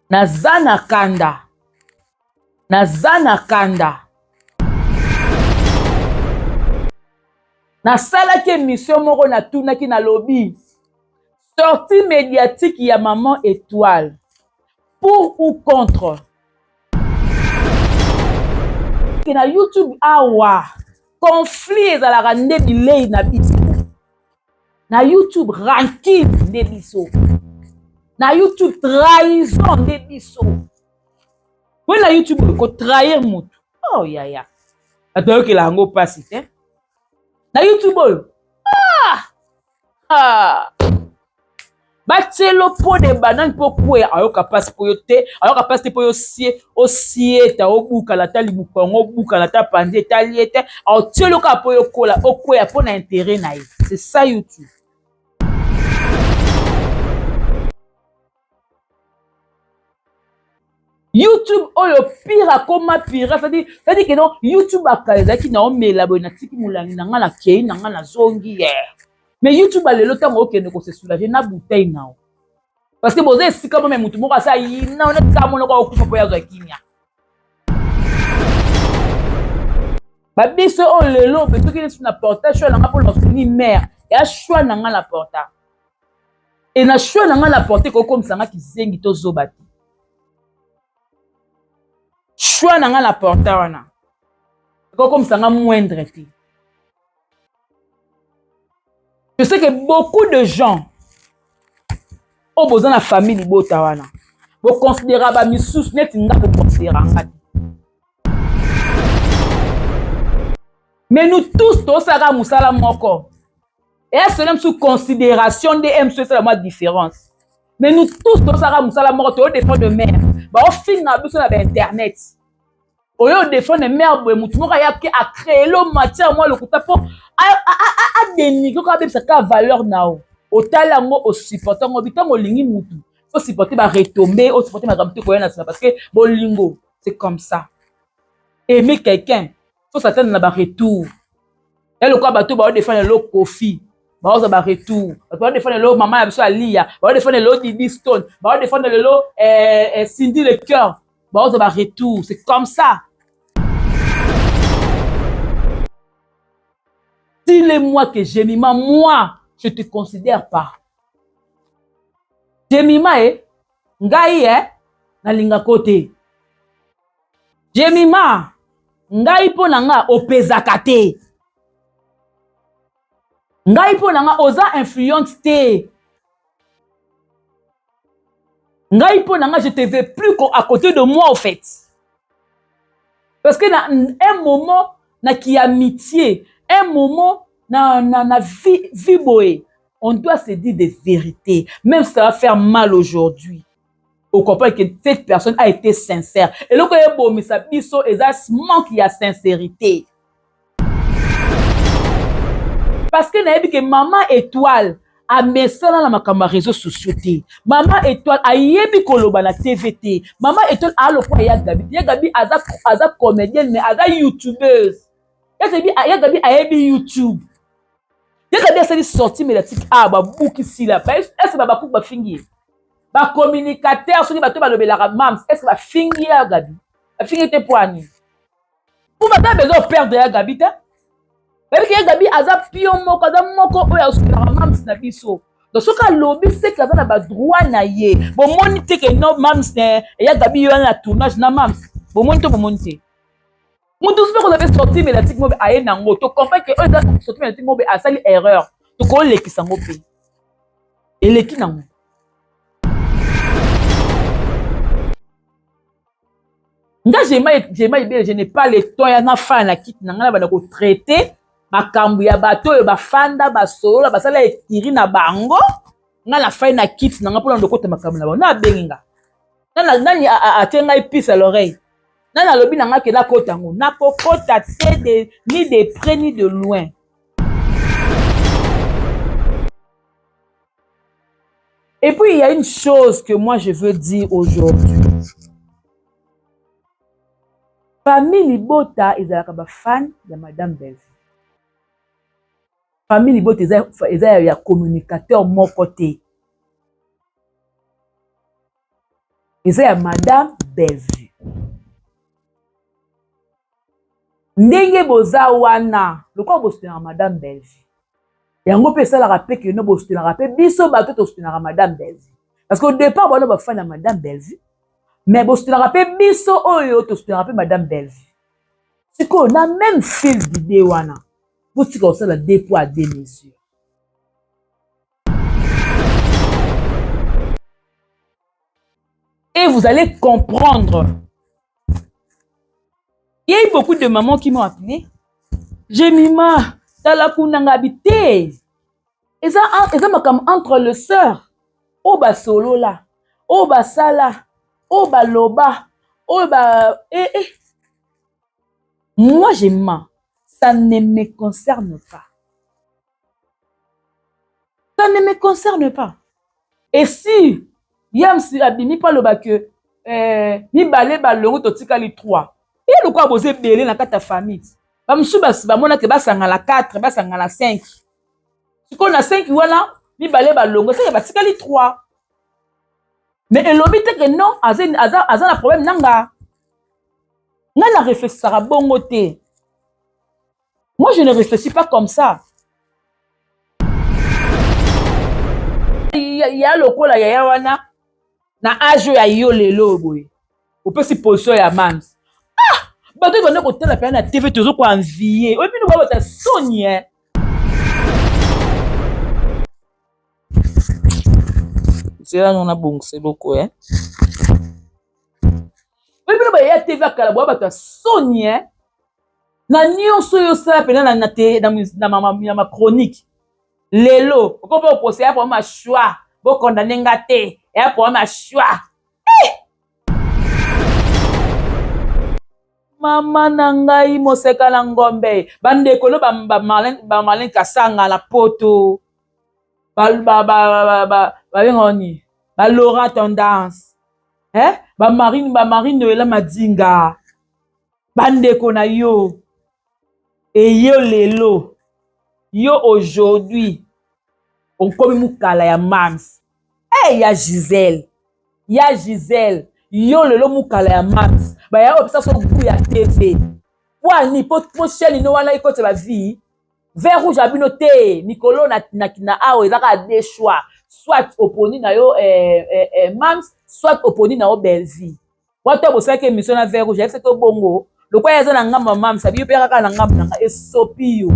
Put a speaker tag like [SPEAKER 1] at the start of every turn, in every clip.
[SPEAKER 1] Naza na kanda. Naza na kanda. Nasalaki emission moko natunaki nalobi sortie mediatique ya maman Etoile pour ou contre na YouTube awa conflit ezalaka nde bilei na biso na YouTube rancune nde biso na YouTube trahison nde biso po na YouTube kotrahir motu oh yaya bato bayokela yango mpasi te na YouTube oyo ah! Ah! batielo po de banane mpo kweya ayoka mpasi mpo yo te ayoka mpasi te mpo yo sie osieta obukala ata libuka yango obukala ata panzi etali ye te aotielo kaka mpo yo kola okweya mpo na interet na ye c'est ça youtube youtube oyo pire akoma pire c'est-à-dire que non youtube akala ezalaki na omela boye natiki molangi na ngai nakei na ngai nazongi ye mais youtube alelo ntango okende kose soulager na bouteille na yo parce que boza esika mome motu moko asa yina ona tika monoko akokufa mpo yazwa kimia babiso oyo lelo soki neti na porta choix na ngai mpo na soutenir mare ya choix na ngai na porta e na choix na ngai na porte ekokomisa ngai kizengi to zoba te choix na ngai na porta wana ekokomisa ngai moindre te je sais que beaucoup de gens oyo boza na famille libota wana boconsidera bamisusu neti nga boconsidera nga te mais nous tous tosalaka mosala moko eya sele mosusu considération nde e mosusu esala mwa différence mais nous tous tosalaka mosala moko toodefendre mare baofinga biso na bainternet oyo odefendre mare boye motu moko ayaki acreelo matière mwa lokuta mpo adenigre ko abebisa kaka valeur na yo otali yango osupporte yango bitango olingi mutu faut supporter ba retombées o supporter makambo te koya na nsima parce que bolingo c'est comme ça aimer quelqu'un faut s'attendre na ba retour ya lokola bato baodefendre lelo kofi baozwa ba retour bato baodefendre lelo mama ya biso aliya baodefendre lelo didi stone baodefendre lelo eh, eh, cindy le cœur baozwa ba retour c'est comme ça dis-le-moi que Jemima moi je te considère pas Jemima e ngai e nalingako te Jemima ngai mpo na nga opezaka te ngai mpo na nga oza influente te ngai mpo na nga je te veux plus à côté de moi au fait parce que na un moment na ki amitié un moment na, na, na vie, vie boye on doit se dire des vérités même si ça va faire mal aujourd'hui ocomprendre que cette personne a été sincère eloko ebomisa biso eza manque ya sincérité parce que nayebi ke mama étoile amesana na makambo ya réseaux sociaux te mama étoile ayebi koloba na tv te mama étoile alokola ya gabi te ya gabi aza, aza comédienne mais aza youtubeuse ya gabi ayebi youtube ya gabi asali sortie médiatique a babuki sila ese babakuku bafingi ye bacommunicateur soki bato balobelaka mams ese bafingi ya gabi bafingi te po ani po baza besoin perdre ya gabi te bayebi ke ya gabi aza pion moko aza moko oyo asunaka mams na biso donc soki alobi seke aza na badroit na ye bomoni te ke no mams ya gabi yo wana na tournage na mams bomoni to bomoni te moto mosusu mpe kozwa mpe sortie médiatique mobe aye nango to comprendre ke oyo eza sortie médiatique mobe asali erreur tokolekisa yango mpe eleki nango nga jema ebele je n'ai pas le temps ya nafanda na kiti na ngai na banda kotraite makambo ya bato oyo bafanda basolola basala ekiri na bango ngai nafai na kiti na ngai mpona ndokota makambo na bango nabengi nga nani atie ngai puce à l'oreille nani alobi na ngai ke nakota yango nakokota te de, ni de près ni de loin Et puis, il y a une chose que moi je veux dire aujourd'hui. Famille Libota ezalaka ba fan ya Madame Bellevue. Famille Libota eza, eza ya communicateur moko te. Eza ya madame Bellevue. Ndenge boza wana lokola bosutenaka madame Bellevue, yango mpe esalaka mpe keno bosutenaka mpe biso bato tosutenaka madame Bellevue, parce que au départ bana bafani ya madame Bellevue, mais bosutenaka mpe biso oyo tosutenaka mpe madame Bellevue. Sikoyo na même fil d'idée wana, botika kosala deux poids deux mesures. Et vous allez comprendre. Il y a eu beaucoup de mamans qui m'ont appelé. Jemima, tala kuna ngabi te. Eza eza makambo entre le sœur. Oyo basolola, oyo basala, oyo baloba, oyo ba eh, eh. Moi Jemima, ça ne me concerne pas. Ça ne me concerne pas. Et si Yams abimi mpo aloba ke eh, mibale balongo totikali 3, ye lokola boza ebele na kati ya famille, bamosusu bamonake basangana 4, basangana 5. Sikoyo na 5 wana mibale balongo, seke batikali 3. Mais elobi te ke non, aza, aza, aza na problème na nga. Nga na réfléchissaka bongo te. Moi je ne réfléchis pas comme ça. Ya lokola yaya wana na age oyo ya yo lelo boye opesi position ya mams. Ah, bato oyo banda kotala mpenza na TV, tozo koenvie oyo bino babota soni eh. Zela no nabongisa eloko eh. Oyo bino baya TV akala boya bato ya soni eh. Na nyonso oyo osala mpenza na, na, te, na, na, na, na ma chronique lelo okoki mpe okosa ya problème ya choix, bokondane nga te, ya problème ya choix eh! Mama na ngai moseka na ngombe, bandeko no bamalin ba, ba kasanga na poto, babengaka nini, ba Laura Tendance eh? Bamarine, bamarine Noela Madinga, bandeko na yo eyo lelo yo aujourd'hui okomi mokala ya mams. Hey, ya Gisele, ya Gisele, yo lelo mokala ya mams, baya opesa so goût ya TV pwani po chaîne no wana ekotela bavie vert rouge ya bino te. Mikolo na, na, na awa eza kaka deux choix: soit oponi na yo eh, eh, eh, mams, soit oponi na yo Bellevue. Wata bosalaki émission na vert rouge, ayebisaki bongo lokola aza na ngambo ya mams, abi yo mpe kaka na ngambo na nga, esopi yo.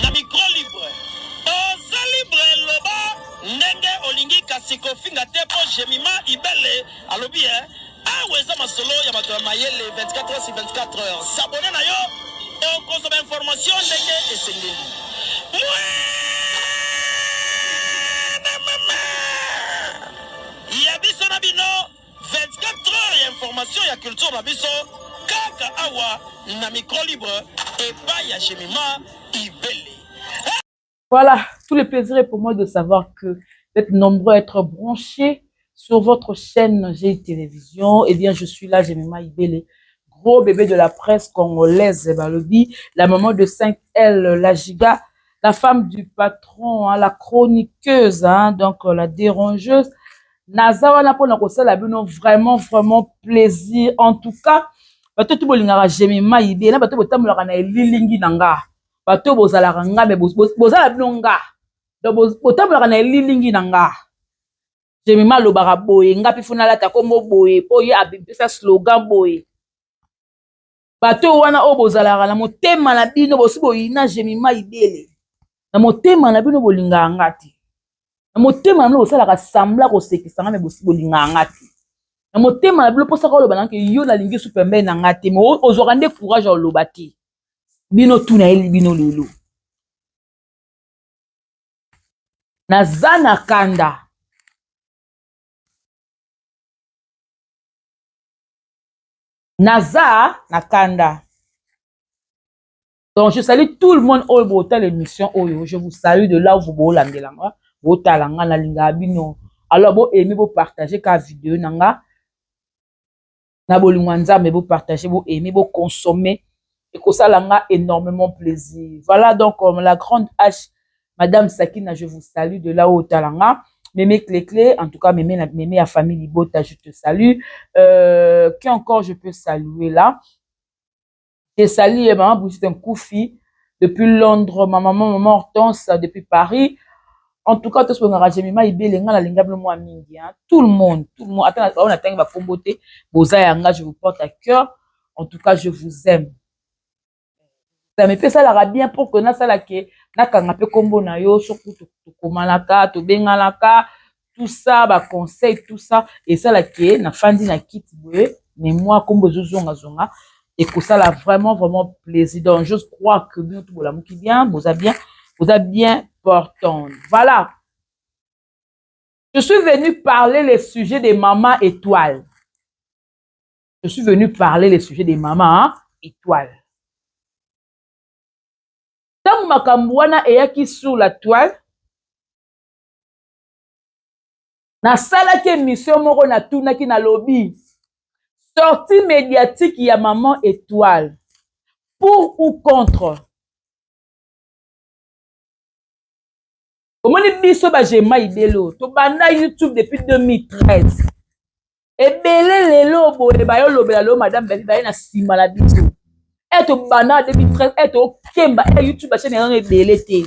[SPEAKER 2] Na micro libre, oza libre, loba ndenge olingi, kasi kofinga te, mpo Jemima Ibele alobi e awa eza masolo ya bato ya mayele. 24 heures sur 24 heures, s'abonner na yo, okozwa bainformation ndenge esengeli. Mwana mama ya biso na bino, 24 heures ya information ya culture na biso kaka awa na micro libre epai ya Jemima Ibele.
[SPEAKER 1] Voilà, tout le plaisir est pour moi de savoir que vous êtes nombreux à être branchés sur votre chaîne G Télévision. Eh bien, je suis là, Jemima Ibele, gros bébé de la presse congolaise, balobi, la maman de 5L, la giga, la femme du patron, hein, la chroniqueuse, hein, donc la dérangeuse. Naza wana mpona kosala bino vraiment vraiment plaisir. En tout cas, bato to bolingaka Jemima Ibele, na bato botambolaka na elilingi na nga, bato bozalaka nga me bozala bino nga, donc botambolaka na elilingi na nga. Jemima alobaka boye, nga mpe funa alata kombo boye mpo ye abimisa slogan boye. Bato wana oyo bozalaka na motema na bino, bosi boyina Jemima Ibele na motema na bino, bolingaka nga te. Na motema na bino bosalaka semblant kosekisa nga, me bolingaka nga te. Na motema na bino mposaka oloba na ke yo nalingi su pembeni na nga te, me ozwaka nde courage ya oloba te. Bino tu nayeli bino lelo. Naza na kanda. Naza na kanda. Donc je salue tout le monde oyo botala émission oyo. Je vous salue de là où vous bolandela nga, botala nga, nalingaka bino. Alors bo aimer, bo partager ka vidéo na nga. Na bolingo ya Nzambe, bo partager, bo aimer, bo consommer. Ekosala nga énormément plaisir. Voilà donc la grande H, Madame Sakina, je vous salue de là où otala nga. Mémé Clé-Clé, en tout cas Mémé, Mémé ya famille Libota, je te salue. Qui encore je peux saluer là? Je salue maman Brigitte Nkoufi depuis Londres, ma maman, maman Hortense depuis Paris. En tout cas, tous bongaka Jemima Ibele nga nalinga bino mwa mingi, hein. Tout le monde, tout le monde. Attends, on atteint ba kombo te. Boza yanga, je vous porte à cœur. En tout cas, je vous aime. Ça me fait ça la bien pour que nasala ke nakanga pe kombo na yo, surtout tokomanaka, tobenganaka, tout ça, ba conseil, tout ça, et ça la ke na fandi na kiti boye, mais moi kombo ezozonga zonga. Et que ça l'a vraiment, vraiment plaisir. Donc, je crois que bien, tout le qui bien, vous avez bien portant. Voilà. Je suis venu parler les sujets des mamans étoiles. Je suis venu parler les sujets des mamans étoiles. Tango makambo wana eyaki sur la toile, nasalaki émission moko natunaki na lobi sortie médiatique ya maman étoile, pour ou contre? Omoni biso ba Jema Ibelo tobanda YouTube depuis 2013. Ebele lelo boye bayo lobela lo madame Bellevue baye na sima na biso. E tobanda 2013, e tokemba e YouTube ba chaîne yango ebele te.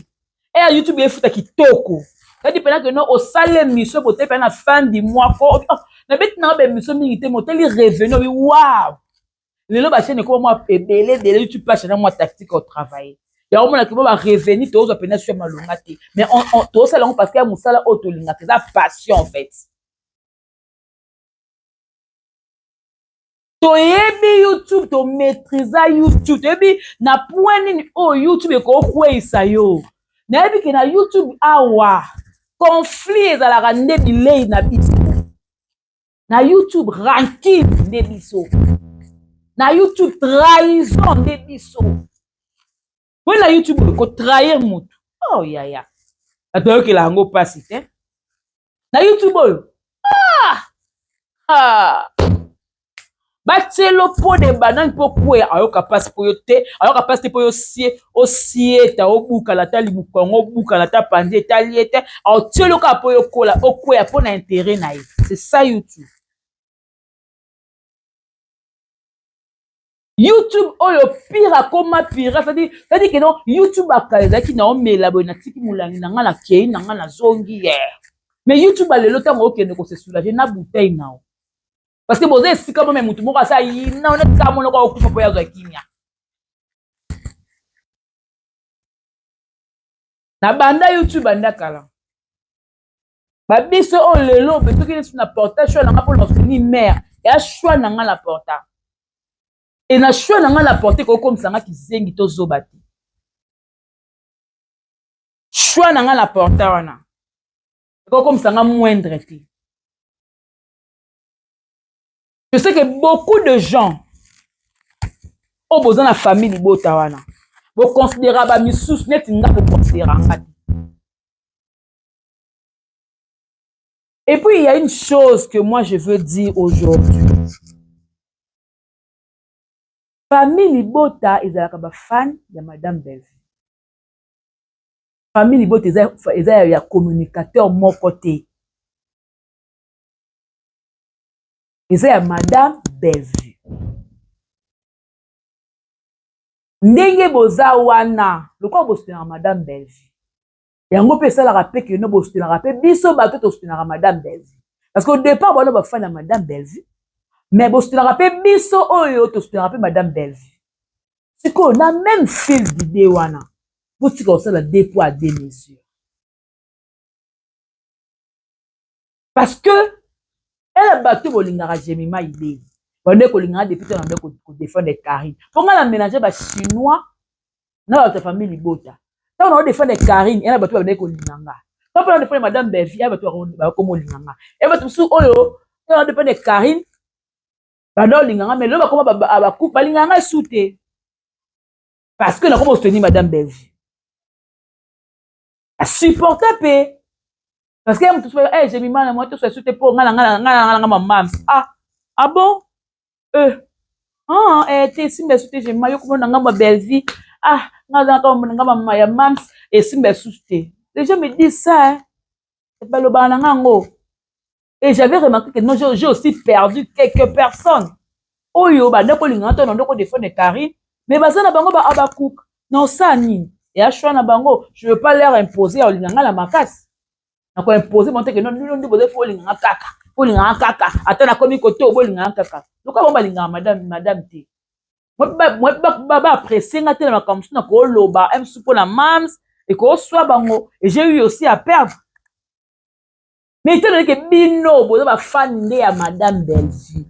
[SPEAKER 1] E YouTube efuta kitoko. Kadi pena que non osale émission bote pena na fin du mois ko oh, na beti na ba émission mingi te moteli revenu oui wow. Lelo ba chaîne ko moi ebele ebele YouTube pa chaîne moi tactique au travailler. Ya omona ke ba revenu to ozwa pena sur malonga te. Mais on to osala ngo parce que ya musala oyo tolinga eza passion en fait. Toyebi YouTube, to maîtrisa YouTube, toyebi na point nini oyo YouTube ekokweyisa yo. Nayebi ke na YouTube awa conflit ezalaka nde bilei na biso. Na YouTube rancune nde biso. Na YouTube trahison nde biso. Po na YouTube ko trahir mutu. Oh yaya. Bato bayokela yango pasi te. Na YouTube oyo. Ah! Ah! Batielo po de banane po kweya ayoka pasi po yo te, ayoka pasi te po yo sie, osieta, obukala ata libuka yango, obukala ata panzi etali ye te, aotielo kaka po yo kola, okweya po na intérêt na ye. C'est ça YouTube. YouTube oyo pire akoma pire, c'est-à-dire que non, YouTube akala ezalaki na omela boye natiki molangi na nga na kei na nga nazongi ye. Mais YouTube alelo ntango okende ko se soulager na bouteille na yo. Parce que boza esika mome mutu moko asa yina ona tika monoko okufa po yazwa kimia. Na banda YouTube banda kala. Ba biso oyo lelo be soki neti na porta choix na nga pona soutenir mère, ya choix na nga na porta. Et na choix na nga na porta ko komisa nga kizengi to zoba te. Choix na nga na porta wana. Ko komisa nga moindre te. Je sais que beaucoup de gens oyo boza na famille libota wana bo considéra ba misusu neti nga bo considéra nga te. Et puis il y a une chose que moi je veux dire aujourd'hui. Famille libota ezalaka ba fan ya Madame Bellevue. Famille libota eza ya communicateur moko te. Eza ya Madame Bellevue. Ndenge boza wana lokola bosutenaka Madame Bellevue. Yango pe esalaka pe ke no bosutenaka pe biso bato tosutenaka Madame Bellevue. Parce qu'au départ bana ba fan ya Madame Bellevue, mais bosutenaka pe biso oyo tosutenaka pe Madame Bellevue. Sikoyo na même fil d'idée wana, botika kosala deux poids deux mesures. Parce que ele bato bolingaka Jemima Ibeli, bande kolingaka depuis to nande kodéfendre Karine, mpo ngai na mélange Bachinois na bato ya famille libota. Ntango na odéfendre Karine, ena bato babandaki kolinga nga. Ntango mpe na odéfendre Madame Belvi, ya bato bakoma olinga nga. E bato mosusu oyo, ntango na odéfendre Karine, banda olinga nga, mais lelo bakoma balingaka nga esu te, parce que nakoma osoutenir Madame Belvi, asupporte mpe, parce que ya moto eh Jemima na moi toso esu te, mpo nga na nga na nga mamams. Ah bon, ah eh te, esimba esu te. Jemima, yo komona ngambo ya Belvi, ah, nga aza na ngambo ya mams, esimba esusu te. Les gens me disent ça, hein. Balobaka na nga yango. Et j'avais remarqué que non, j'ai aussi perdu quelques personnes oyo banda kolinganga to na ndoko défendre Karine, mais baza na bango ba abakuka na osala nini, eya choix na bango. Je veux pas leur imposer ya olinga nga na makasi, na koimpose bango te ke non, bino nde boza, faut olinganga kaka, faut olinganga kaka, ata nakomi kote oyo, bolinganga kaka. Lokola bango balingaka madame te, baapprécie nga te na makambo mosusu na koloba mosusu mpo na mams, ekoswa bango. Et j'ai eu aussi à perdre. Mais étant donné que bino boza bafani nde ya Madame Bellevue,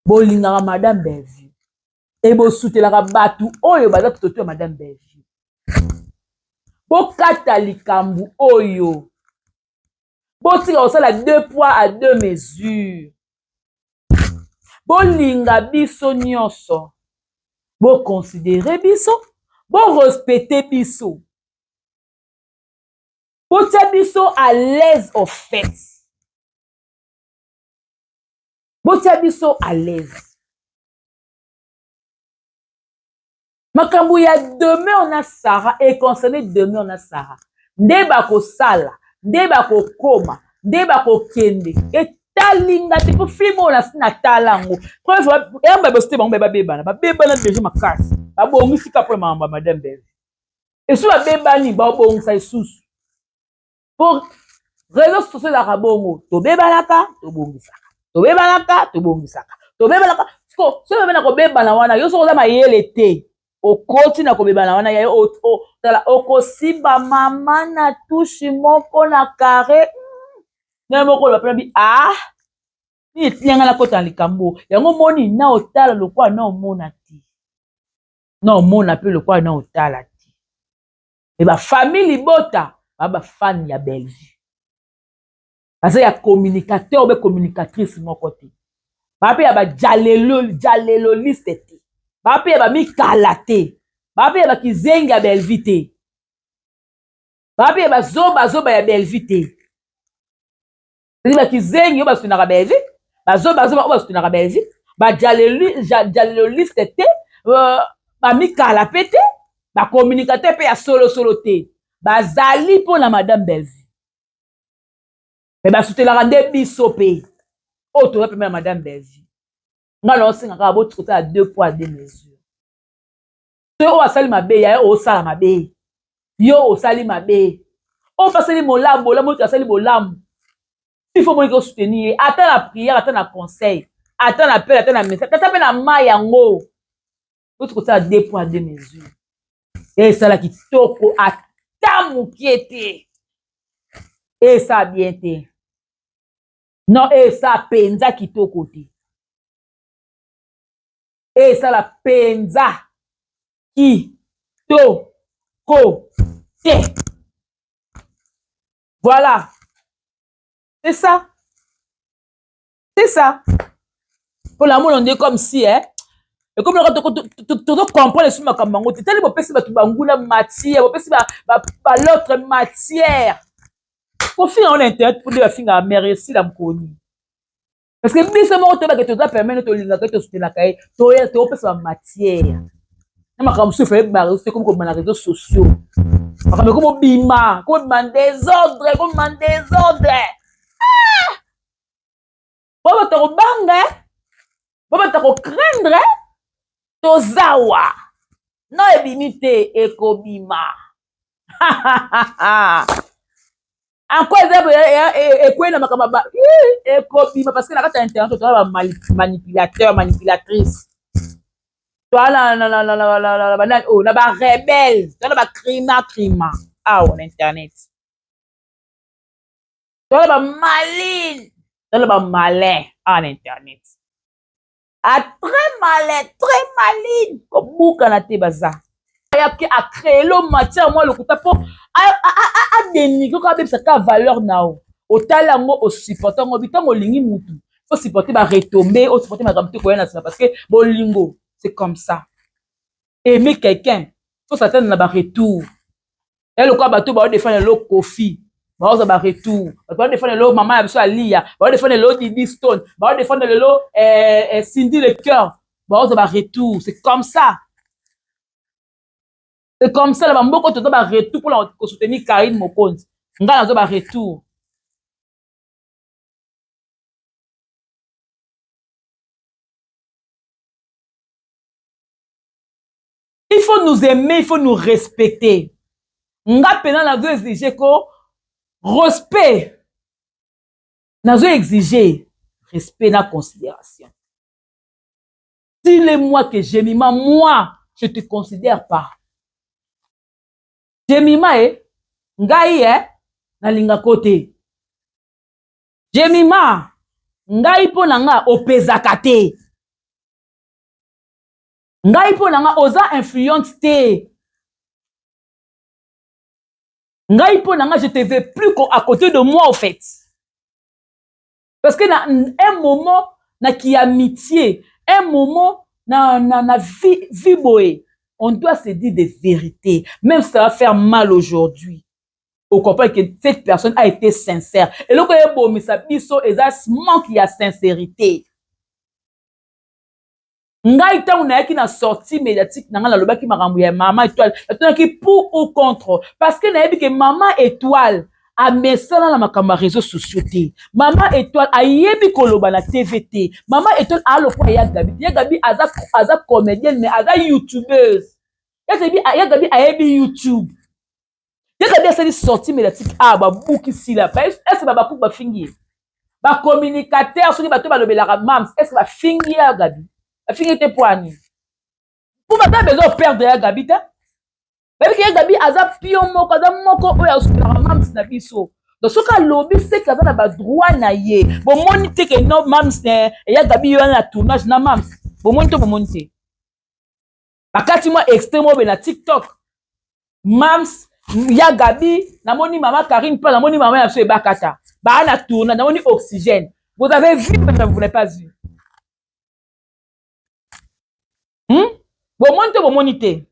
[SPEAKER 1] bolingaka Madame Bellevue e bosutelaka bato oyo baza toto ya Madame Bellevue, bokata likambo oyo, botika kosala deux poids à deux mesures. Bolinga biso nyonso, boconsidere biso, borespecte biso, botia biso à l'aise. Au fait, botia biso à l'aise. Makambo ya Demeure na Sara econcerne Demeure na Sara nde bakosala, nde bakokoma, nde bakokende, etali nga te. Mpo film oyo nasi natala yango, eyamba bosi te. Bango baye babebana, babebana déjà makasi, babongisi ka mpona makambo ya Madame Belle. Esu babebani, babongisa lisusu, po réseau sociaux ezalaka bongo: tobebanaka, tobongisaka, tobebanaka, tobongisaka, tobebanaka. Soki obe na kobebana wana, yo soki oza mayele te, okoti na kobebana wana ya tala, okosimba mama na touche moko na carré ndenge moko oloba mpena bi ah, nini etindi nga nakota na likambo yango. Moni na otala lokola na omona te, na omona mpe lokola na otala te. Me bafamille libota baa bafani ya Bellevue, baza ya communicateur obe communicatrice moko te, baa mpe ya bajaleloliste te, baa mpe ya bamikala te, baa mpe ya bakizengi ya Bellevue te, baa mpe ya bazobazoba ya Bellevue te. Ezi bakizengi oyo basoutenaka Bellevue, bazobazoba oyo basoutenaka Bellevue, bajaleloliste te, bamikala mpe te, bacommunicateur mpe ya solosolo te. Bazali mpona Madame Bellevue, me basutelaka nde biso mpe oyo toza pembe ya Madame Bellevue. Ngai naosenga kaka botika kosala deux poids deux mesures. Soki oyo asali mabe, ya yo osala mabe, yo osali mabe. Oyo mpe asali molamu, bolamu oyo asali bolamu, il faut moniki osoutenir ye, ata na prière, ata na conseil, ata na pele, ata na message, ata mpe na mai yango. Oti kosala deux poids deux mesures, esala kitoko ata mokie te, esala bien te. Non, esala mpenza kitoko te, esala mpenza kitoko te. Voilà, c'est ça, c'est ça. Mpo na mona nde comme si eh ekomi loko tozocomprendre esu makambo yango te. Tali, bopesi bato banguna matière, bopesi balautre matière kofinga ngo na internet, mpo nde bafingaka mare esila mokoni, parce que biso moko toyebake toza permene, tolingaka ye, tosutenaka ye, topesa bamatière na makambo mosusu. Efale bareseau, ekomi kobima na réseaux sociaux, makambo ekomi obima, komobima désordre, ekomobima désordre. Ah! Po bato kobanga, po bato kocraindre, tozawa no ebimi te, ekobima encore, eza ekwei na makambo ekobima, parce que na kati ya internet toza bamanipulateur, manipulatrice, toza na barebelle, toza na bacrima crima awa na internet. Toza ba maline, toza ba malin awa na internet. A très malin, très maline. Kobukana te baza. Ayaki a créer lo matière mwa lokuta po a dénigrer ko abebisa ka valeur na yo. Otali yango osupporte yango bitango olingi mutu. Faut supporter ba retombées, o supporter makambo te koya na sima parce que bolingo c'est comme ça. Aimer quelqu'un, faut s'attendre na ba retour. Ya lokola bato bao défendre lelo Koffi, baozwa ba retour. Bato bao défendre lelo mama ya biso Aliya, bao défendre lelo Didi Stone, bao défendre lelo Cindy Le Cœur, baozwa ba retour. C'est comme ça. C'est comme ça, na bamboka toza ba retour mpona kosoutenir Karine Mokonzi. Ngai nazwa ba retour. Il faut nous aimer, il faut nous respecter. Nga pena nazo exiger ko respect. Nazo exiger respect na considération. Dis-le moi que Jemima, moi, je te considère pas. Jemima eh, ngai eh, nalinga kote. Jemima, ngai po na nga opezaka te. Ngai po na nga oza influente te. Ngai po na nga je te veux plus à côté de moi au fait. Parce que na un moment na ki amitié, un moment na vie boye, on doit se dire des vérités, même si ça va faire mal aujourd'hui. On comprend que cette personne a été sincère. Et là, quand il biso, eza manque ya sincérité. Ngai ntango nayaki na sortie médiatique na ngai nalobaki makambo ya mama étoile, natunaki pour ou contre, parce que nayebi ke mama étoile amesana na makambo ya réseaux sociaux te. Mama étoile ayebi koloba na TV te. Mama étoile alokola ya Gabi. Ya Gabi aza comédienne mais aza youtubeuse. Ya Gabi ayebi YouTube. Ya Gabi asali sortie médiatique ah babuki sila. Est-ce que babuki bafingi? Ba communicateur soki bato balobelaka mams, est-ce que bafingi ya Gabi? Bafingi te poani. Pour bato besoin perdre ya Gabi te. Babi ya Gabi aza pion moko, aza moko oyo asukaka mams na biso. Donc soki alobi c'est que aza na ba droit na ye. Bomoni te que non mams ya Gabi yo na tournage na mams. Bomoni te bomoni te. Bakati mwa extrême oyo na TikTok. Mams ya Gabi, namoni mama Karine pa, namoni mama ya biso ebakata. Ba na tournage, namoni oxygène. Vous avez vu mais vous n'avez pas vu. Bomoni te bomoni te.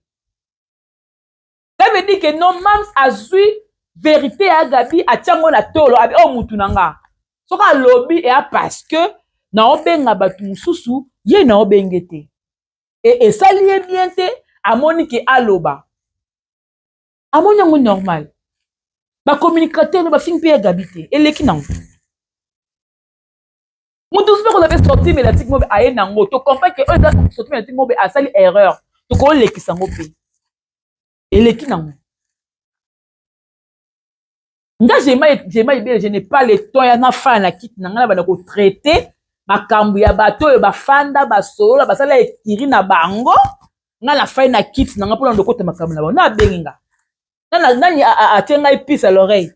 [SPEAKER 1] Ça veut dire que non mams azui vérité ya Gabi atiango na tolo abi o mutu nanga. Soka lobi et parce que na obenga batu mususu ye na obenge te. Et esali ye bien te amoni ke aloba. Amoni yango normal. Ba communicateur ba fingi pe ya Gabi te. Eleki nango. Mutu soki ko zape sortie médiatique mobe aye nango to comprend que oyo eza sortie médiatique mobe asali erreur to ko lekisa ngo pe. Eleki nango. Nga j'aime bien, je n'ai pas le temps ya na fa na kit na nga ba ko traiter makambo ya bato oyo bafanda basolola basala ekiri na bango nga na fa na kit na nga pona ndokota makambo na bango na bengi nga. Nana nani atie ngai puce à l'oreille.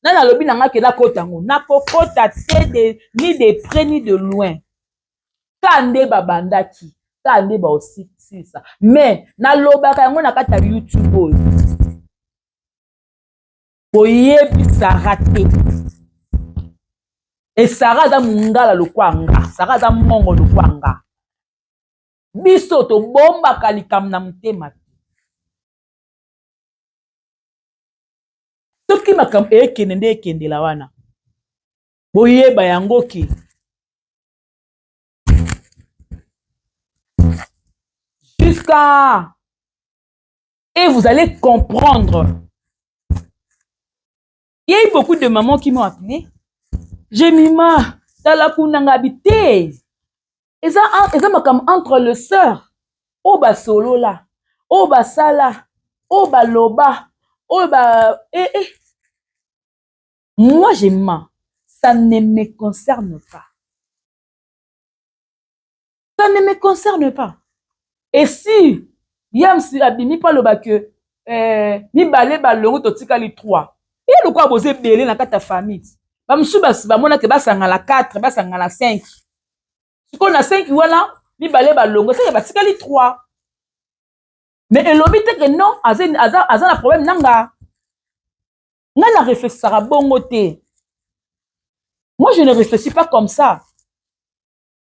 [SPEAKER 1] Nana alobi na nga ke nakota ngo nakokota te de ni de près ni de loin. Ka nde babandaki, ka nde ba aussi ça. Mais nalobaka yango na kati ya YouTube oyo. Boyebi Sarah te. Et Sarah aza mungala lokwanga, Sarah aza mongo lokwanga. Biso tobombaka likambo na motema te. Soki makambo ekende nde ekendela wana. Boyeba yango ki. Jusqu'à et vous allez comprendre. Il y a eu beaucoup de mamans qui m'ont appelé. Jemima, tala kuna ngabi te. Eza makambo entre les sœurs. O ba solola, o ba sala, o ba loba, o ba eh eh. Moi Jemima, ça ne me concerne pas. Ça ne me concerne pas. Et si Yamsi abimi pa loba que mibale balongo totikali 3. Et le quoi bozé belé na kata famille. Bamosusu bamonaki basangana 4, basangana 5. Sikoyo na 5 wana, mibale balongo, seke batikali 3. Mais elobi te ke non, aza, aza, aza na problème na nga. Nga na réfléchissaka bongo te. Moi, je ne réfléchis pas comme ça.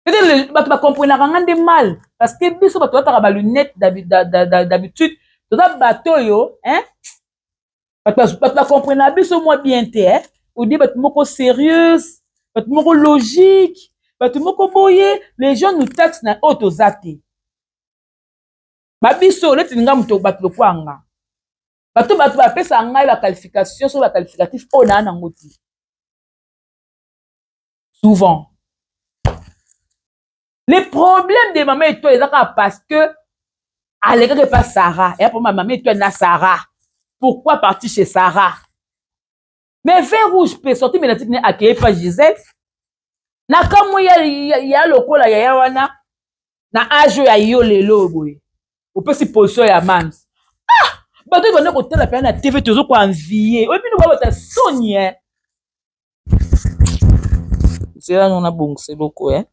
[SPEAKER 1] Peut-être bato bacomprenaka nga nde mal, parce que biso bato bataka balunette d'habitude, toza bato oyo, hein? Bato bacomprenaka biso mwa bien te, hein? Odi bato moko sérieuse, bato moko logique, bato moko boye. Les gens nous taxent na oyo toza te. Babiso neti nga, moto, bato lokwa nga, bato bapesaka ngai baqualification, so baqualificatif oyo naa nango te. Souvent, les problèmes de Mama Étoile eza kaka parce que alekaki epa Sarah. Eya mpo Mama Étoile na Sarah, pourquoi partir chez Sarah? Mais Vin Rouge mpe sorti médiatique ne akeye pa Gisèle. Na kamwe ya, ya, ya lokola yaya wana na age oyo ya yo lelo boye opesi position ya mams. Ah, bato oyo banda kotala mpena na TV, tozo koenvie oyo bino babota soni e zela no nabongisa eloko e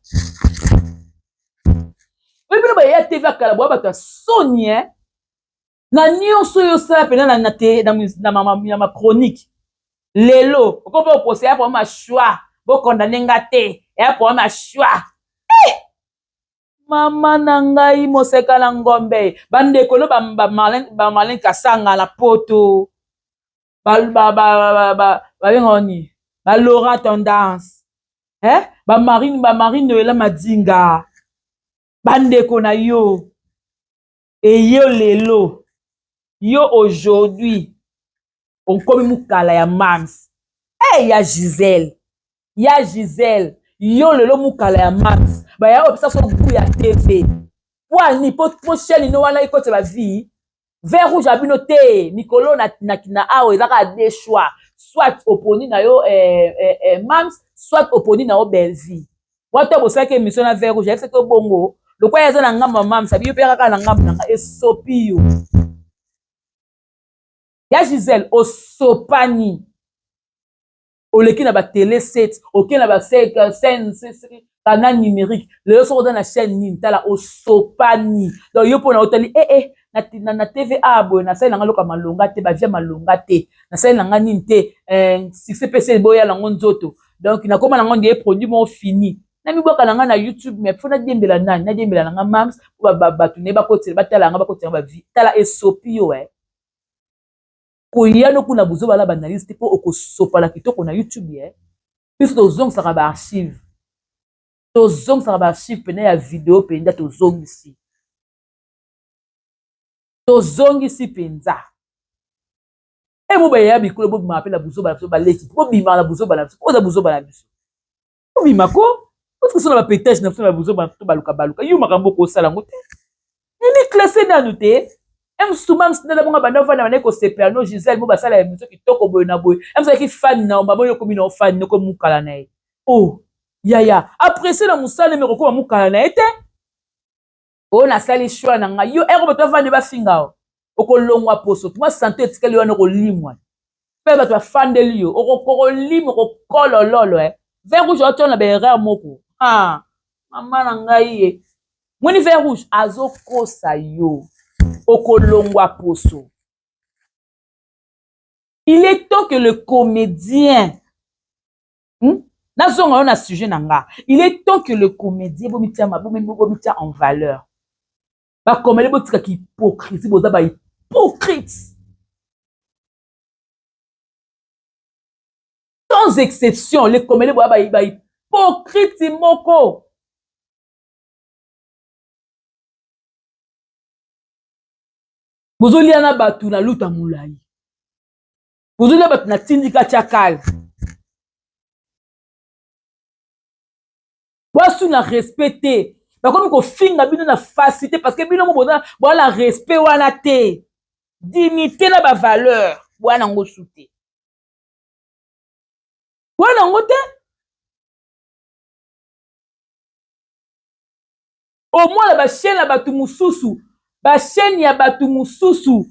[SPEAKER 1] oyo bino baya TV akala boya bato ya soni e na nyonso oyo osala mpena na, na, na, na, na, na machronique. Lelo okopa okosa ya problème ya choix, bokondane nga te, ya problème ya choix. Eh! Mama na ngai, moseka na ngombe, bandeko no bamalin kasanga na poto, babengaka nini, balaurent tendance, eh? Bamarine, bamarine Noela Madinga, bandeko na yo eyo lelo yo aujourd'hui okomi mokala ya mams. Hey, ya Gisele, ya Gisele, yo lelo mokala ya mams, baya opesa so gu ya TV poani po chaîne no wana ekotisa bavie. Vert Rouge ya bino te mikolo na awa eza kaka deux choix: soit oponi na yo mams, soit oponi na yo Bellevie. Wata bosalaki émission na Vert Rouge, ayebisaki yo bongo lokola eza na ngambo ya mams, abi yo mpe kaka na ngambo na nga. Esopi yo, ya Gisele, osopani, oleki na batele 7, okei na bascène canal numérique. Lelo soki oza na chaîne nini, tala, osopani. Donc yo mpona otali ee na TV boye, nasali nanga loka malonga te, bavia malonga te, nasali nanga nini te, succès mpe se boya nango nzoto. Donc nakóma nango nde produit moko fini, namibwaka na nga na YouTube. Mais fo nadiembela nani? Nadiembela nanga mams po bato ne bakotela, batala yanga, bakotela bavie. Tala, esopi yo e koya no kuna bozoba na baanalyse te, mpo okosopana kitoko na YouTube. Ye biso tozongisaka baarchive, tozongisaka baarchive pene ya video mpenza, tozongisi, tozongisi mpenza. E mo bayeya bikolo, bobimaka mpe na buzoba na biso. Baleki, bobimaka na buzoba na biso, oza buzoba na biso, bobima ko otika so na bapetage na biso na buzoba na biso. Baluka, baluka yo makambo okosala yango te, emi classe nanu te. Mosusu mams nde bongo banda ovanda, bande kosepela no Gisele mo basala émission kitoko boye na boye. Emozalaki fan na mama oyo, okomi na ofani noko mokala na ye. Oh yaya, apprécie na mosala, me kokoma mokala na ye te. Oyo nasali choix na ngai, yo ero bato bavandi bafinga o okolongwa poso mwa sante etikali wana, okolimwa mpe bato bafandeli yo, okolimwa, okokolololo. E Vert Rouge aotya na baerreur moko. Ah, mama na ngai, ye moni Vert Rouge azokosa yo, okolongwa poso. Il est temps que le comédien, Nazonga yo na sujet na nga. Il est temps que le comédien bomitia, bomitia en valeur. Bakomele, botikaka hypocrisie, boza bahypocrite sans exception. Les comédien boya bahypocrite moko. Bozolia na bato na luta molai, bozolia bato na tindika tiakale, bwasu na respect te. Bakomi kofinga bino na facilité parce que bino mo boza boa na respect wana te, dignité na bavaleur boya nango su te, boya nango te. Omona bachaîne ya bato mosusu, bachaîne ya bato mosusu,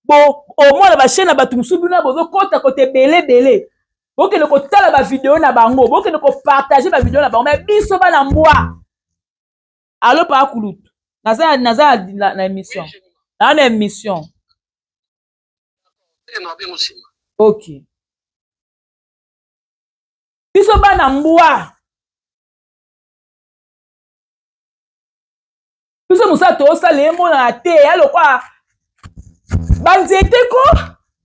[SPEAKER 1] bo omona bachaîne ya bato mosusu, bino bozokota kota ebele ebele. Bokende kotala bavideo na bango, bokende kopartage bavideo na bango. Me biso bana mbwa, alo paa kulutu, naza naza na émission, naa na émission. Ok, biso bana mbwa, biso mosala toosala emonana te, ya lokwa banzete ko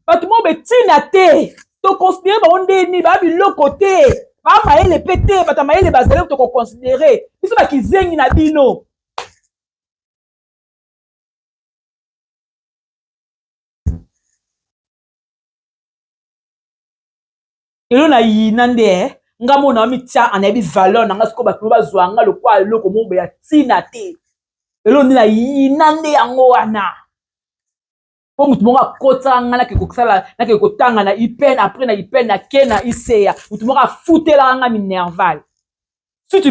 [SPEAKER 1] bato moko betina te. Toconsidere bango ndeni baa biloko te, baa mayele mpe te. Bato ya mayele bazali, tokoconsidere biso bakizengi na bino. Elo na yina nde eh? Nga mona mitya anayebi valeur na nga. Sikoyo bato bazwa nga lokwa eloko moko ya ntina te. Elo nde na yina nde yango wana, mpo motu moko akotaka nga, nake kosala, nake kotanga na IPN. Après na IPN, nake na ICA. Motu moko afutelaka nga minerval. Soki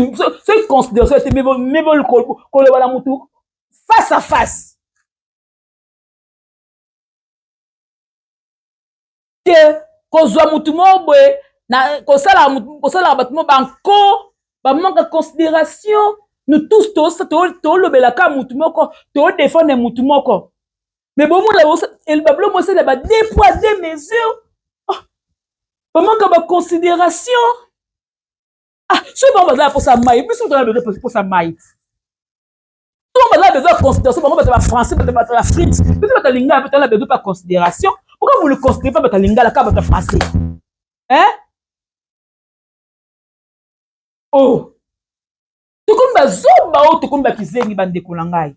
[SPEAKER 1] considération te, mebo koloba na motu face à face te, kozwa motu moko boye, kosalaka bato moko banko bamanque considération. Nous tous tolobelaka motu moko, todefendre motu moko, mais bomona babilo mosala ba deux poids deux mesures, bamanque baconsidération. Ah, soki bango bazala mposa mai, biso tozala besoin mposa mai. Soki bazala besoin ya considération, bango bato bafrançais, bato ya frite, biso bato ya lingala mpe tozala besoin mpa considération. Pourquoi vous ne considérez pas bato ya lingala kaka bato ya français, hein? Oh, tokomi bazoba oyo, tokomi bakizengi. Bandeko na ngai,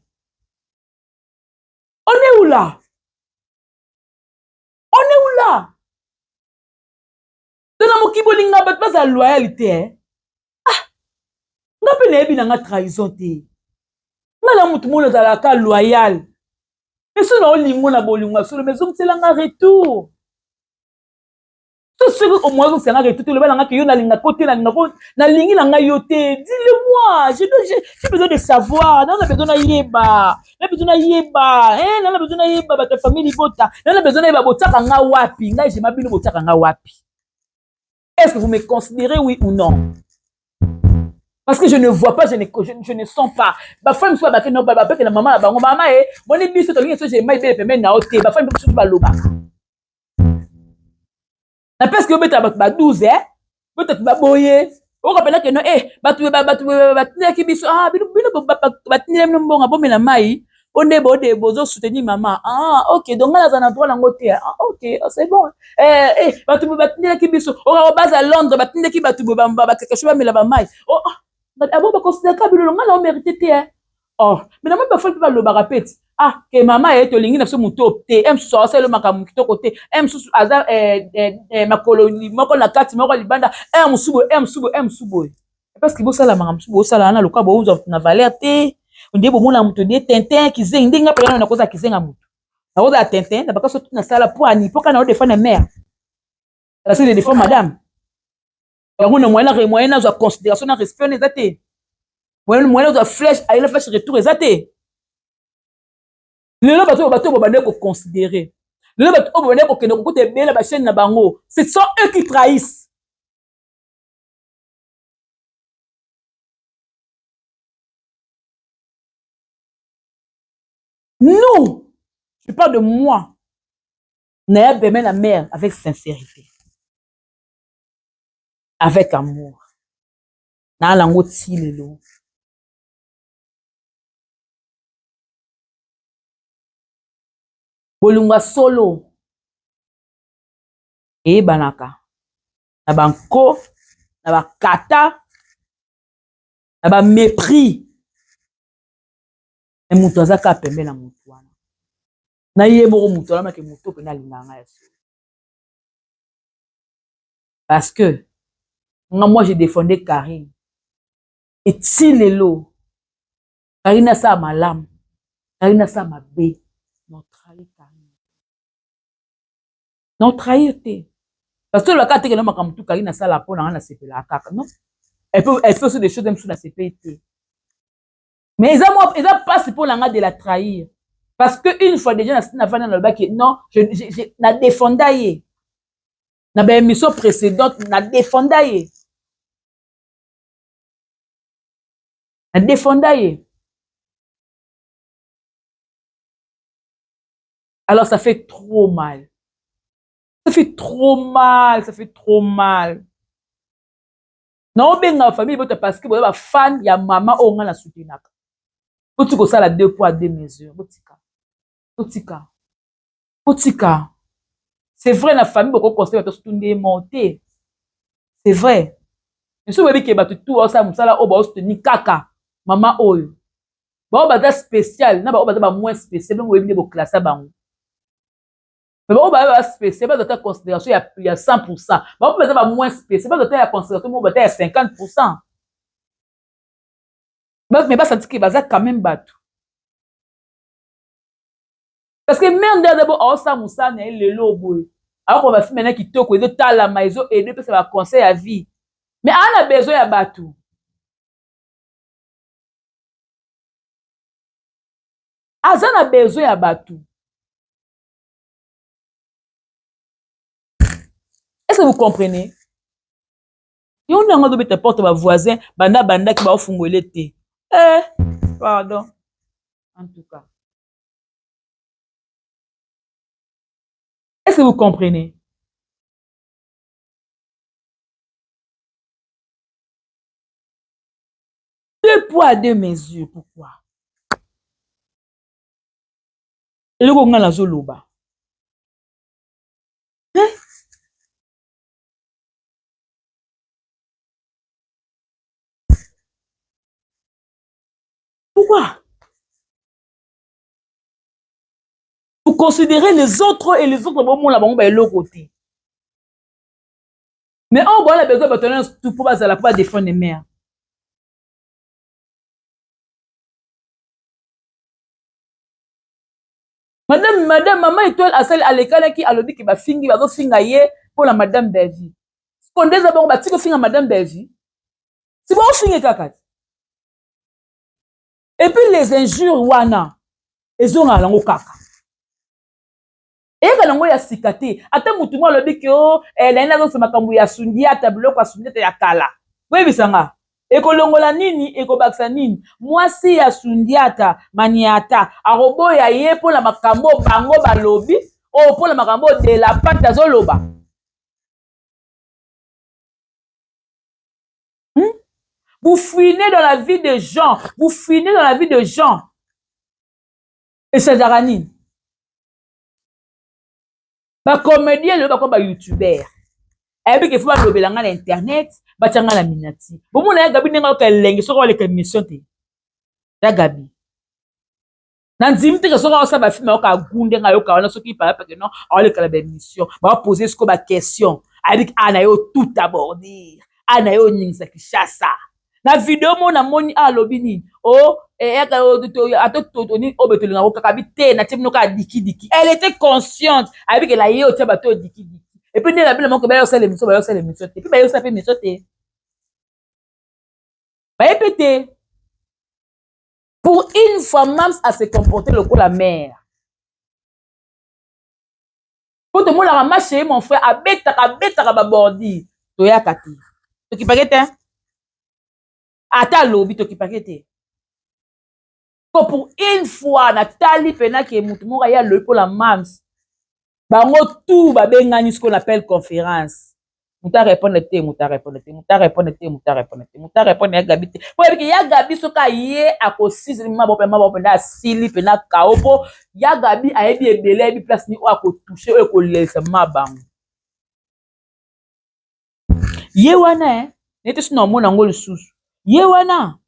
[SPEAKER 1] on est où là? On est où là? To na mokili bolinga bato bazala loyal te, eh? Ah, nga mpe nayebi na nga trahison te. Nga na motu moko azalaka loyal, mais so na olingo na bolingo ya solo, mais ezongisela nga retour. So soki omoya ozongisela nga retour te, oloba na nga ke yo nalingako te, nalingako, nalingi na ngai yo te, dis-le moi. J'ai besoin de savoir. Nana besoin nayeba, na besoin nayeba, nana besoin nayeba. Bato ya famille libota, nana besoin nayeba botiaka nga wapi. Ngai jema bino, botiaka nga wapi? Est-ce que vous me considérez, oui ou non? Parce que je ne vois pas, je ne sens pas. Bafami mosusu babake no babeke na mama na bango: mama e moni biso tolingi so jema ebele pembeni na yo te. Bafami mosusu balobaka na presque obetaka bato ba 12, eh? Botatu baboye okapela keno e bato batindaki biso. Ah, bino batindeli bino mbongo, bomela mai mpo nde bode bozosoutenir mama. Ah ok, donc ngai naza na droit nango te. Ah ok, c'est bon. Eh, bato batindelaki biso okako baza Londres, batindaki bato bakeke so bamela bamai. Oh, abo baconsidéraka bino, ngai na omérite te. Oh, mais namoni bafali mpe balobaka pe ti ah ke mama ye tolingi na biso moto te. E mosusu aosala makambo kitoko te, e mosusu aza makolo moko na kati, moko libanda, e mosusu boye, e mosusu boye, e mosusu boye, parce que bosala makambo mosusu, bosala wana lokola bozwa na valeur te. Nde bomona moto nde tintin, kizengi. Nde nga mpena nakozala kizenga, moto nakozala tintin na bakaso nasala po ani mpo kana odefendre mare, parce que je défends madame yango na moyen nazwa considération na respect wana eza te. Moyen nazwa flèche ayela flèche retour eza te. Lelo bato oyo babandaki koconsidérer, lelo bato oyo babandaki kokende kokuta ebele bachaîne na bango, ce sont eux qui trahissent. Nous, je parle de moi, naya pembeni na mère avec sincérité, avec amour. Naa nango ti lelo. Bolingo ya solo eyebanaka na banko, na bakata, na bamépris, me moto aza kaka pembe na motu wana na ye moko. Moto alamaki moto mpena alingaka ngai ya solo, parce que nga, moi, je défendais Karine. Eti lelo Karine asala malamu, Karine asala mabe, non trahir Karine, non trahir te, parce que olobaka teke no makambo tu Karine asala mpo na nga nasepelaka kaka. Non, elle fait aussi des choses mosusu nasepeli te, mais eza mwa eza mpasi mpo na nga de la trahir, parce que une fois déjà navanda, nalobaki non, na défenda ye. Na ba émission précédente na défenda ye. Na défenda ye. Alors ça fait trop mal. Ça fait trop mal, ça fait trop mal. Naobenga famille bota parce que boza ba fan ya mama oyo nga na soutenaka. Botika kosala deux poids deux mesures, botika. Botika. Botika. C'est vrai na famille boko conseiller bato surtout nde monter. C'est vrai. Mais soki boyebi ke bato tout baosala mosala oyo baosoutenir kaka mama oyo. Baoyo baza spécial na baoyo baza ba moins spécial bongo boyebi nde boklasa bango. Mais baoyo baza ba spécial baza ta considération ya 100%. Baoyo baza ba moins spécial baza ta ya considération moko bata ya 50%. Mais basanti ke baza quand même bato. Parce que mère nde aza bo aosala mosala na ye lelo boye. Akoka ba film na kitoko ezotalama ezo aider pesa ba conseil ya vie. Mais aza na besoin ya bato. Aza na besoin ya bato. Est-ce que vous comprenez? Yo nde yango azobeta porte ba voisin banda bandaki baofungwele te. Eh, pardon. En tout cas. Est-ce que vous comprenez? Deux poids, deux mesures, pourquoi? Eloko nga nazoloba. Hein? Pourquoi? Vous considérez les autres et les autres bomona bango ba eloko te. Mais on bola besoin bato nyonso tout po bazala po ba défendre mère. Madame, madame, maman Étoile asali alekalaki alobi ke bafingi bazofinga ye mpo na madame Bellevue. Sikoyo nde eza bongo batiki kofinga madame Bellevue. Si bofinge kaka te. Et puis les injures wana ezongaka nango kaka. Eyaka nango ya sika te. Ata mutu moko alobi ke o eh, naye nazongisa makambo ya Sundiata, biloko ya Sundiata ya kala. Boyebisa nga ekolongola nini, ekobakisa nini? Mwasi ya Sundiata Maniata akoboya ye mpo na makambo bango balobi, oyo mpo na makambo de la Pate azoloba. Vous fouinez dans la vie des gens, vous fouinez dans la vie des gens. Echangeaka nini? Ba comédien lelo bakoma ba youtubeur. Ayebi ke faut balobela nga na internet, batia nga na minati. Bomona ya Gabi ndenge ayoka elengi soki aleka émission te. Ya Gabi. Na ndimi te ke soki aosala ba film ayoka goût ndenge ayoka wana soki par exemple non aoleka na ba émission, ba poser siko ba question. Ayebi ke ah na yo tout abordir. Ah na yo oningisa Kinshasa. Na video moko namoni alobi nini? Oh ata oyo betolingako kaka bi te natie bino kaka dikidiki. Elle était consciente. Ayebi ke na ye otia bato oyo dikidiki. Et puis nde na bino moko bayosala émission, bayosala émission te. Puis bayosala pe émission te. Baye pe te. Pour une fois, Mams a se comporté lokola mère. Po tomonaka ma chérie mon frère abetaka abetaka ba bordi toyaka te. Tokipake te. Ata alobi tokipake te. Ko pour une fois natali pena ke mutu moko aye alobi mpo na Mams. Bango tout babengani ce qu'on appelle conférence. Moto a répondre te, moto a répondre te, moto a répondre te, moto a répondre te, moto a répondre ya Gabi te. Po yebi ke ya Gabi soki aye akosisi maboko mpe maboko mpenza asili mpenza kao po ya Gabi ayebi ebele, ayebi place nini oyo akotouche oyo ekolelisa ma bango. Ye wana eh, neti soki naomona yango lisusu. Ye wana,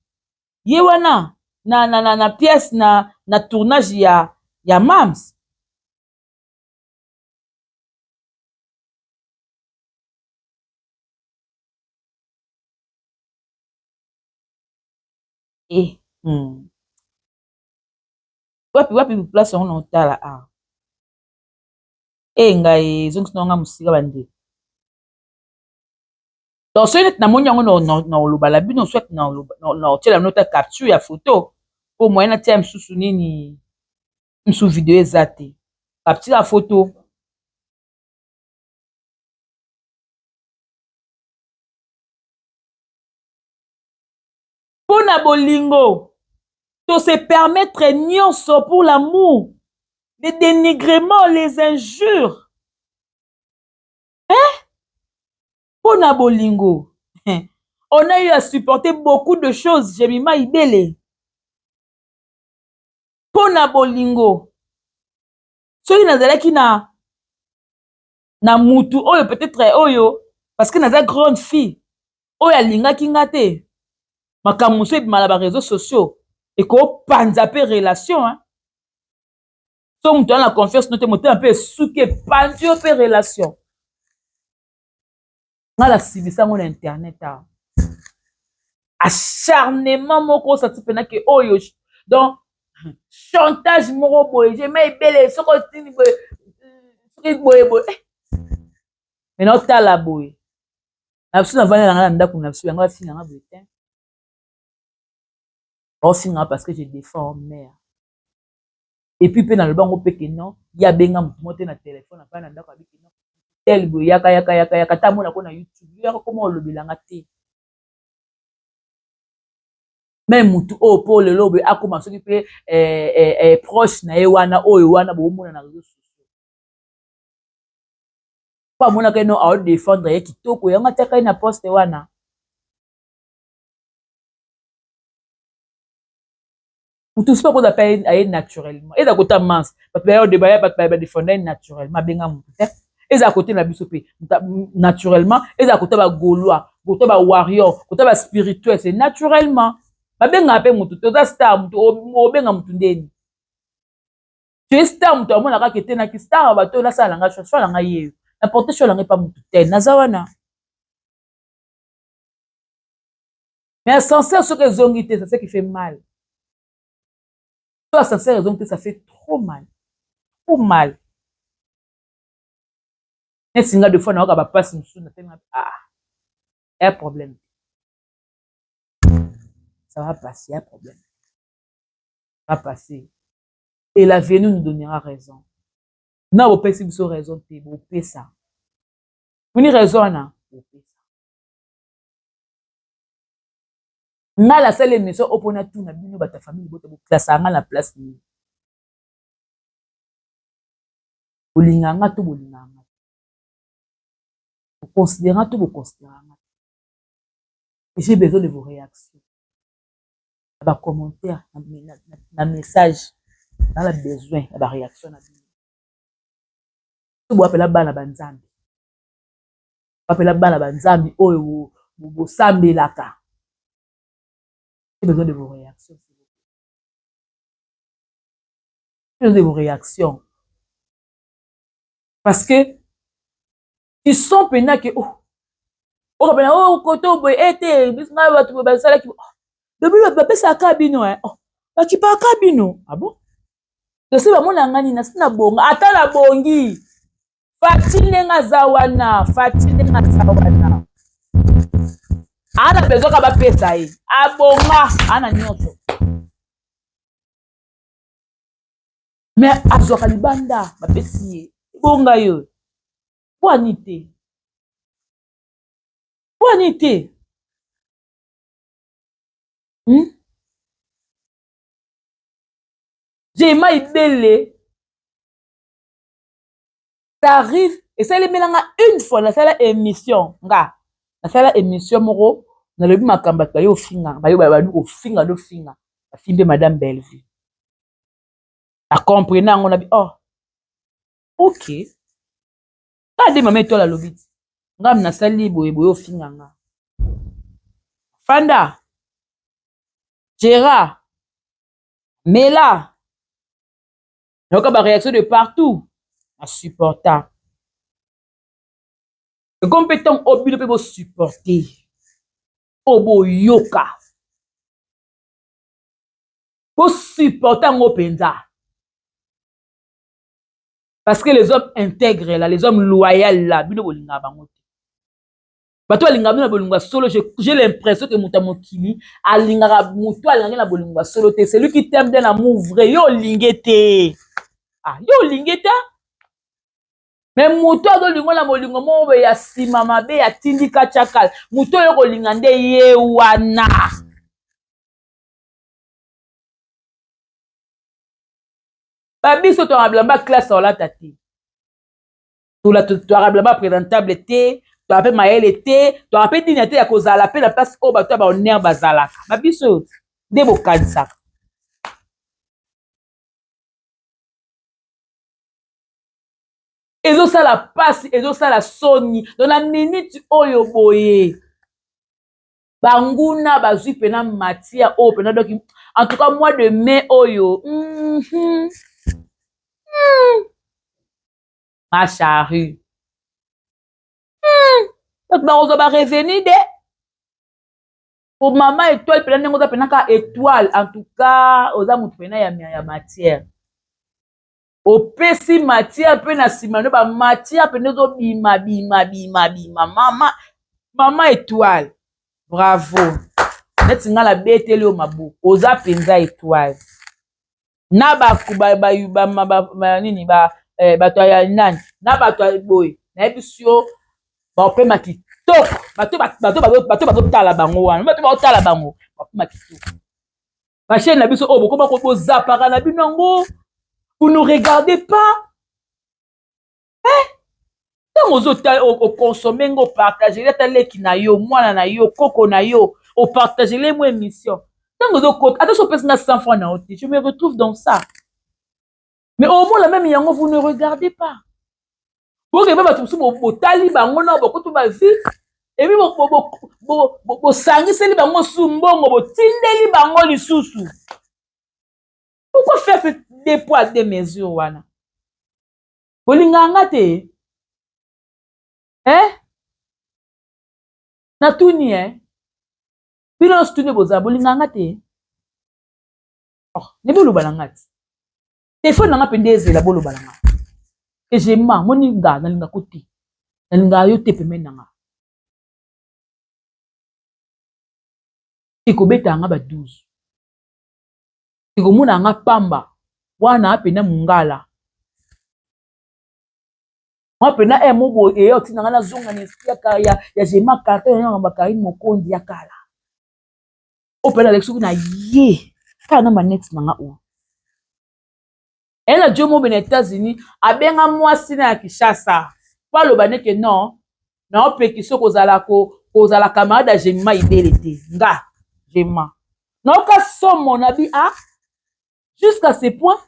[SPEAKER 1] ye wana na na na, na pièce na na tournage ya ya Mams. Eh, Wapi wapi place yango na otala awa. Eh ngai ezongisi na nga mosika bandeko. Donc soki neti namoni yango na oloba la bino soit na otiela bino ta capture ya photo po moyen natia mosusu nini mosusu video eza te. Capture ya photo. Mpo na bolingo, to se permettre nyonso pour l'amour. Les dénigrements, les injures. Hein? Mpo na bolingo. On a eu à supporter beaucoup de choses, Jemima Ibele. Mpo na bolingo. Soki nazalaki na mutu oyo, peut-être oyo, parce que naza grande fille, oyo alingaki nga te, makambo mosusu ebima na baréseaux sociaux, ekopanza mpe relation, hein? So moto aza na confiance no te, motema mpe esuki, epanzi yo mpe relation. Nga nasibisa yango na internet awa, acharnement moko osati mpena ke oyo, donc chantage moko boye, jema ebele, soki otindi boye, soki boye boye. Me naotala boye na biso, navandi na nga na ndako na biso, yango afinganga boye te, baofinganga parce que je défends mère. Et puis mpe naloba yango mpe ke non, ye abenga motu moko te na telefone, afandi na ndako, abiki non, tel boye, yaka, yaka, yaka, yaka, ta monako na YouTube, yo yaka, koma olobelanga te. Me mutu oyo mpo lelo boye akóma soki mpe proche na ye wana, oyo wana boomona na réseau sociaux, mpo amonaka ye no aodéfendre ye kitoko, yango atiaka ye na poste wana. Mutu soki akoza mpe aye naturellement, eza kota manse, bato baya odebaya, bato badéfendre ye naturellement, abenga mutu te. Eza kote na biso mpe naturellement, eza kota bagaulois, kota bawarrior, kota baspirituel, c'est naturellement, babengaka mpe mutu te. Oza star, mutu obenga mutu ndeni? Tu es star, mutu amonaka ke te naki star, bato oyo nasala nanga choix nanga, yeyo na porte choix nanga epa mutu te, naza wana. Mais ascenseur soki ezongi te, c'est ce qui fait mal. So ascenseur ezongi te, ça fait trop mal, trop mal. Neti nga, deux fois nayoka bapasi mosusu na tenge, ah, ya problème, ça va passer, ya problème va passer et l'avenir nous donnera raison. Na bopesi biso raison te, bopesa moni raison wana, bopesa nga. Nasala émission oyo mpona tuna bino, bato ya famille bota, boklasa nga na place nini? Bolinga nga to bolinga nga, boconsidéra to boconsidéra nga. J'ai besoin de vos réactions na bacommentaire, na message, na besoin ya baréaction na bino. So boapela bana banzambe, boapela bana banzambe oyo bosambelaka. J'ai besoin de vos réactions, s'il vous plaît. J'ai besoin de vos réactions parce que ils sont pena ke oh, okapena oh, koto boye ete biso ngai bato boye basalaki lobi, bapesaka bino, oh, bakipaka bino. Ah bon, tosi bamona nga nini? Nasi nabonga, ata nabongi. Fati ndenge aza wana, Fati ndenge aza wana, ana besoin ka bapesa ye, abonga, ana nyonso, mais azwaka libanda, bapesi ye, ebonga yo pwani te, pwani te, Jema Ibele, ça arrive, esalemelanga une fois. Nasala émission, nga nasala émission moko, nalobi makambo, bato baye ofinga, baye bandi kofinga, nofinga, bafimbe madame Bellevue. Acomprene yango, nabi oh ok, kaka nde mama Etoile alobi ti ngam nasali boye boye, ofinga nga, fanda gera mela, nayoka baréaction de partout, nasupporta. Ekomi mpe ntango oyo bino mpe bosupporte, oyo boyoka, bosupporte yango mpenza, parce que les hommes intègres là, les hommes loyaux là, bino bolingaka bango te. Bato balingaka bino na bolingo ya solo, j'ai l'impression que moto ya mokili alingaka moto alingaki na bolingo ya solo te. Celui qui t'aime d'un amour vrai, yo olinge te, ah, yo olinge te. Me moto azolingo na bolingo moko boye ya nsima mabe, ya tindika tiakala, moto oyo kolinga nde ye wana. Babiso toyaka bilamba classe olata te, toyaka bilamba présentable te, toyaka mpe mayele te, toyaka mpe dina te ya kozala mpe na place oyo bato ya bahonneur bazalaka. Babiso oyo nde bokanisaka. Ezosala mpasi, ezosala soni. Donc na minute oyo boye, banguna bazwi mpena matière oyo mpena. Donc en tout cas, mois de mai oyo, ma charrue, bato bakozwa barevenu de po mama Étoile mpena ndenge oza mpena kaka étoile. En tout cas, oza motu mpena ya matière. Opesi matière mpe na nsima no bamatière mpena ezobima bima bima bima. Mama Étoile, bravo. Neti ngai nabeteli yo maboko, oza mpenza étoile. Na nini, bato ya nani na bato ya boye, nayebisi yo, baopema kitoko. Bato bazotala bango wana, bato bazotala bango bapema kitoko. Bachaîne na biso oyo bokoma bozapaka na bino yango, vous ne regardez pas. Ntango ozotala, okonsome ngo, opartagele ata leki na yo, mwana na yo, koko na yo, opartagele mo émission. Ntango ozokota, ata so opesi nga 100 francs na yo te, je me retrouve dans ça. Mais omona même yango, vous ne regardez pas. Bokeba, bato mosusu botali bango na bokoto bavi epi bosangiseli bango su mbongo, botindeli bango lisusu. Pourquoi faire deux poids deux mesures wana? Bolingaka nga te, eh? Natuni, eh? Bino nyonso tuni, bozala bolingaka nga te. Oh, ne boloba na nga ti telefone na nga mpe nde ezela. Boloba na nga ke jema moni nga nalingako te, nalingaka yo te pembeni na nga. Ekobeta nga ba 12, ekomona nga pamba wana mpena mongala mwa mpena e mo boye eya otinda nga nazonga na esprit ya Jema Carton ya Bakarine Mokondi ya kala oyo mpena aleki. Soki na ye kaka na maneti na nga oyo eye na jo mobe na États-Unis, abenga mwasi na ya Kinshasa po aloba neke non, naopekisa kozala kozala camarade ya Jemima Ibele te. Nga Jema naoka somo na bi ah, jusqu'à ce point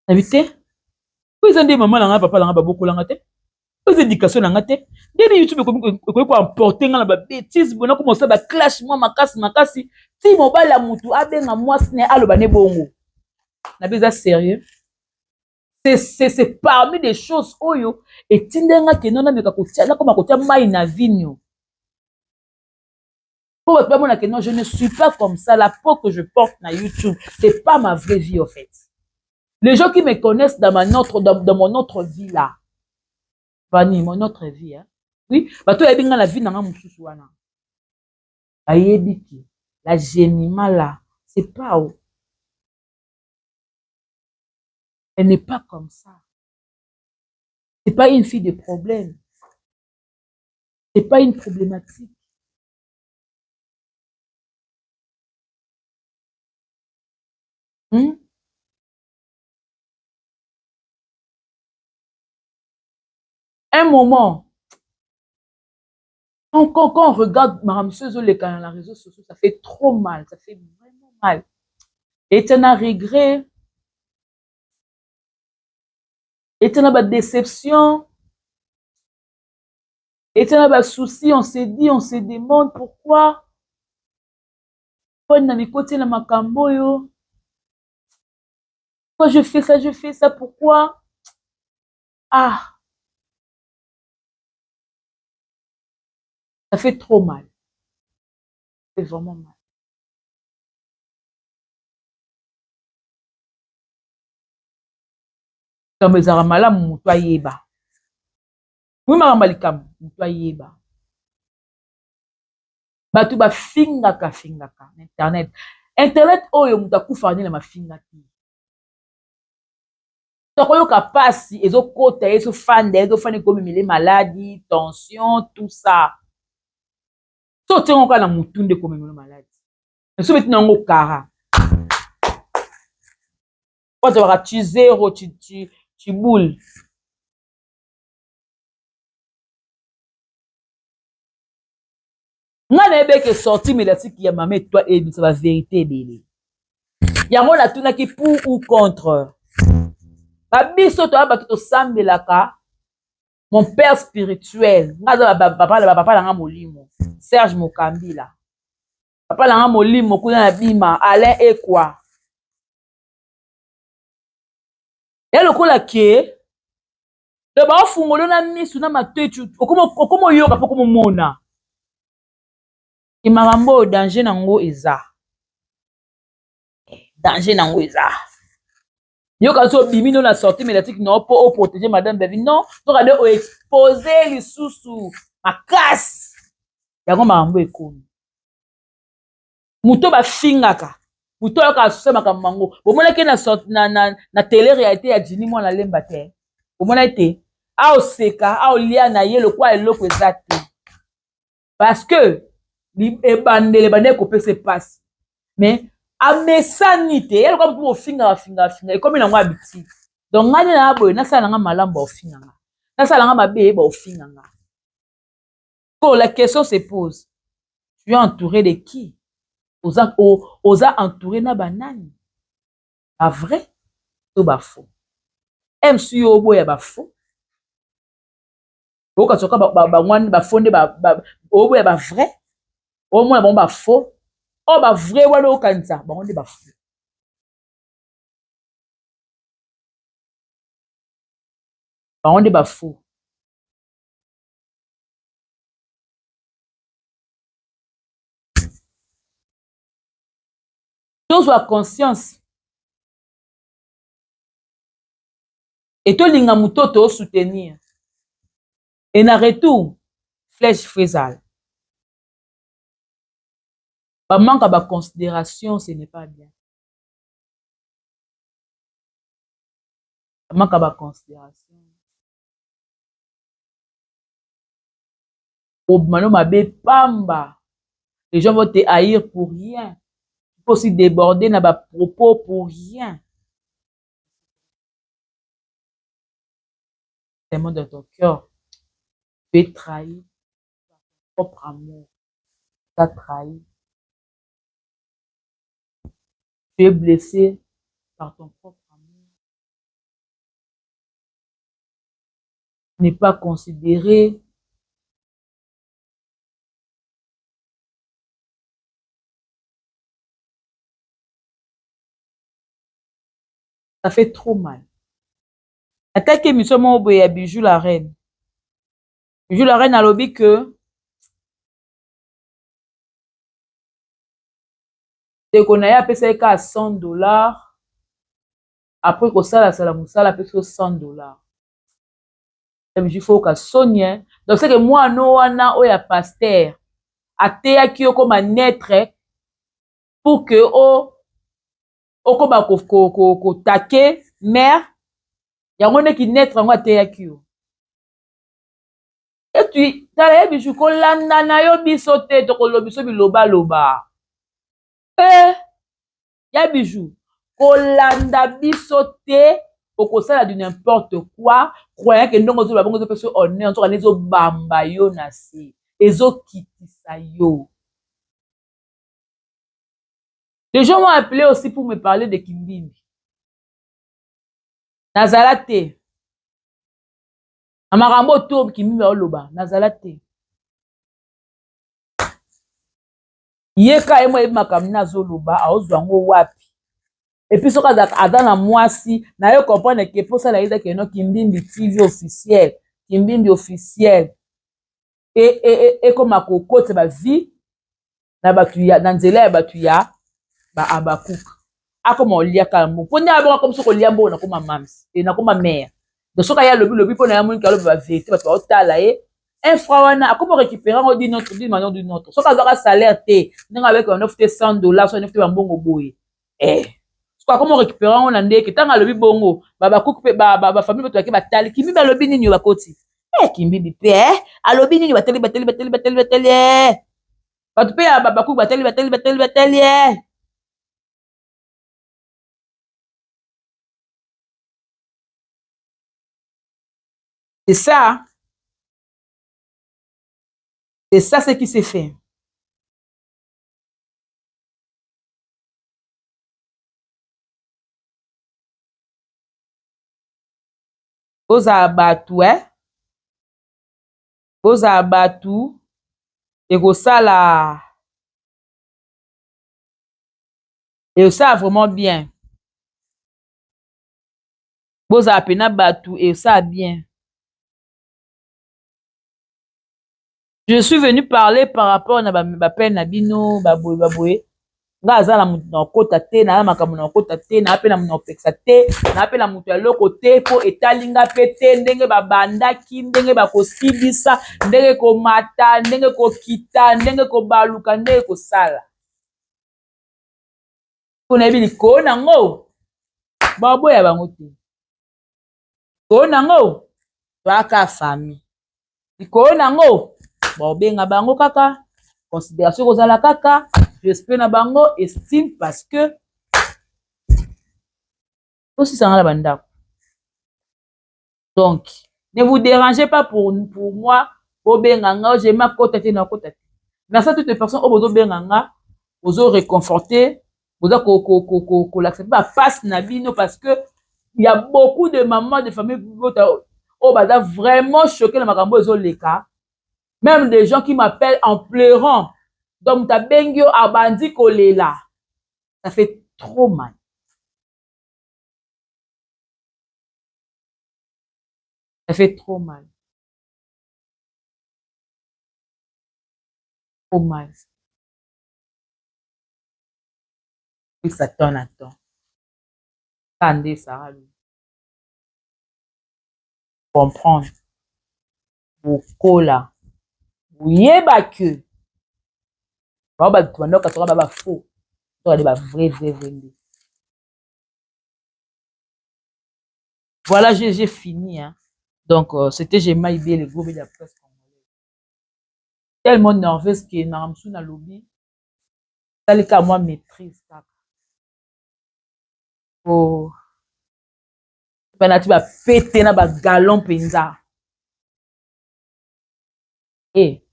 [SPEAKER 1] nabi te. Po eza nde mama na ngai, papa na ngai babokolanga te, po eza éducation na nga te. Ndeni YouTube ekoki koemporte nga na babêtises boye, nakoma kosala baclash mwa makasi makasi ti mobali ya mutu abenga mwasi na ye, aloba ne bongo. Nabi eza sérieux. C'est parmi des choses oyo etindanga kendo nameka kotia, nakoma kotia mai na vino po bato bamona que non, je ne suis pas comme ça. La peau que je porte na YouTube, c'est pas ma vraie vie. En fait, les gens qui me connaissent dans mon autre vie là, bani mon autre vie, hein? Oui, bato oyebi nga na vie na nga mosusu wana, bayebi ke la Gemima là, c'est pas, elle n'est pas comme ça. C'est pas une fille de problème, c'est pas une problématique. Un moment, quand on regarde makambo ezoleka na réseaux sociaux, ça fait trop mal, ça fait vraiment mal. Et na regret, et na badéception, et na basouci. On se dit, on se demande pourquoi mpo na mikoti na makambo oyo. Pourquoi je fais ça? Je fais ça pourquoi? Ah, ça fait trop mal, c'est vraiment mal. Likambo ezalaka malamu moto ayeba wi makambo ya likambo, moto ayeba. Bato bafingaka fingaka na internet. Internet oyo, moto akufaka nde na mafinga te. Tokoyoka mpasi ezokota, ezofanda, ezofanda, ekomemele maladie, tension, tout ça. So otiango kaka na motu nde ekomemelo maladie. Mosusu beti na yango kara. Po azalaka tu zero tu tu tu boule. Nga nayebi eke sortie mediatique ya mama etoile ebimisa ba verite ebele. Yango natunaki pour ou contre. Ba biso toya bato tosambelaka mon père spirituel nga aza papa na papa na nga molimo Serge Mokambila papa na nga molimo kuna na bima Alain Ekwa ya lokola ke donc baofungolo na misu na matoi okoma oyoka mpe okoma omona e makambo oyo danger na yango eza danger na yango eza yoka so obimi no na sortie médiatique na yo mpo oprotege madame David non toka nde oexpose lisusu makasi yango makambo ekomi moto bafingaka moto ayoka asusa makambo yango bomonaki na, na, na, na tele réalité ya jini mwana lemba te bomonaki te aoseka aolia na ye lokola eloko eza te parce que ebandele ebandaki kopesa epasi mais amesani te ye lokola moto ofingaka fingaka finga ekomi nango habitude donc ngai nde naa boye nasala nanga malamu baofinga nga nasala nga mabe baofinga nga ko la question se pose tu es entouré de qui oza, oza entouré na banani ba vrai to ba faux msu yo oboya ba faux oyoka soka bango wana ba faux nde oboya ba vrai omona bango ba faux oyo ba vrai wana okanisa bango nde ba faux bango nde ba faux tozwa conscience et tolinga moto oyo tosoutenir et na retour flèche faut ezala ba manque ya ba considération ce n'est pas bien ba manque ya ba considération obima no mabe pamba les gens vont te haïr pour rien tu peux aussi déborder na ba propos pour rien tellement dans ton cœur tu es trahi par ton propre amour t'a trahi tu es blessé par ton propre amour n'est pas considéré ça fait trop mal ataki émission moko boye ya Bijou la reine Bijou la reine alobi que ndeko na ye apesaki kaka 100 $ après kosalasala mosala apesi yo 100 $. Bijou faut oyoka soni hein. Donc c'est que mwana wana oyo ya pasteur ateyaki yo koma naître pour que o okoma kotake mare yango ndeki naître yango ateyaki yo etui. Tala ye Bijou, kolanda na yo biso te, tokoloba biso bilobaloba e ya Bijou, kolanda biso te, okosala du n'importe quoi croyant ke ndongo ozoloba bongo ezopesa honneur, nzoka nde ezobamba yo na se, ezokitisa yo. Les gens m'ont appelé aussi pour me parler de Kimbimbi. Nazala te na makambo to Kimbimbi aoloba, nazala te. Ye ka ye mo ayebi makambo nini azoloba, aozwa yango wapi? Et puis soki aza na mwasi na ye, comprendre ke mposala ye ezaki eno Kimbimbi TV officiel, Kimbimbi officiel ekoma kokotisa bavie na bato ya na nzela ya bato ya baabakuka, akoma oliaka mbongo mpo nde abonga komi soki olia mbongo nakoma mams e nakoma mare. Donc soki aye alobi lobi mpo na ye amoniki alobi bavérité, bato baotala ye infra wana akoma récupérer yango d'une autre, d'une manière d'une autre. Soki azwaka salaire te ndenge abeki bando fute 100 $, soki fute bambongo boye, soki akoma récupérer yango na ndeke ntango alobi bongo, babakuki mpe bafamille bato bake batali Kimbibi alobi nini oyo bakoti Kimbibi mpe alobi nini, batali batali batali batali batali. Bato mpe ya babakuku batali batali batali batali eh. C'est ça. C'est ça ce qui s'est fait. Bozala bato eh? Bozala bato ekosala ekosala vraiment bien. Bozala pena batu esala bien. Je suis venu parler par rapport na ba peine na bino ba boye ba boye. Nga aza na mutu na okota te, na makambo na okota te, na pe na mutu na opekisa te, na pe na mutu ya loko te po etali nga pe te ndenge ba bandaki, ndenge ba kosilisa, ndenge komata, ndenge kokita, ndenge kobaluka, ndenge kosala. Po nayebi likolo nango baboya bango te. Likolo nango toyaka famille. Likolo nango baobenga bango kaka considération ekozala kaka respect na bango estime parce que tosisanga na bandako. Donc ne vous dérangez pas pour moi bobenga nga je makota te nakota te. Merci à toutes les personnes oyo bozobenga nga bozo réconforter boza kolakisa mpe bapasi na bino parce que il y a beaucoup de mamans de famille oyo baza vraiment choqué na makambo ezoleka. Même des gens qui m'appellent en pleurant. Donc moto abengi yo abandi kolela, ça fait trop mal. Ça fait trop mal. Trop mal. Satan attend. Kande Sarah comprendre. Bokola. Boyeba que ba bato bandoka toka ba faux. Toka ba vrai vrai vrai nde. Voilà, j'ai fini hein. Donc c'était Gemma Ibé le gros de la presse congolaise. Tellement nerveuse que na msu na lobby. Salika moi maîtrise kaka. Oh. Banati ba pété na ba galon penza. Eh.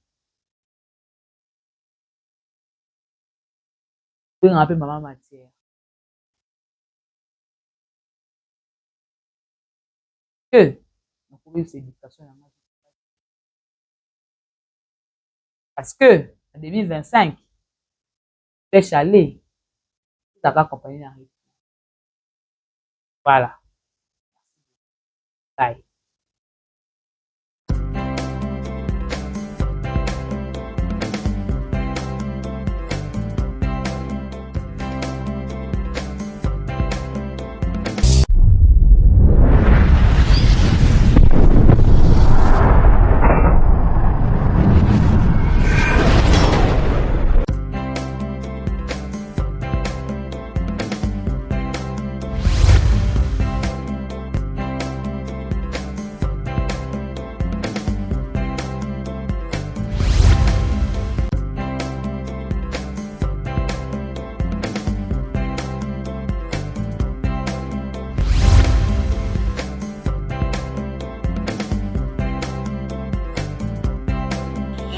[SPEAKER 1] Benga pe maman matière. Que nakomi éducation na nga. Parce que en 2025, pêche aller, ça va accompagner la réponse. Voilà. Bye.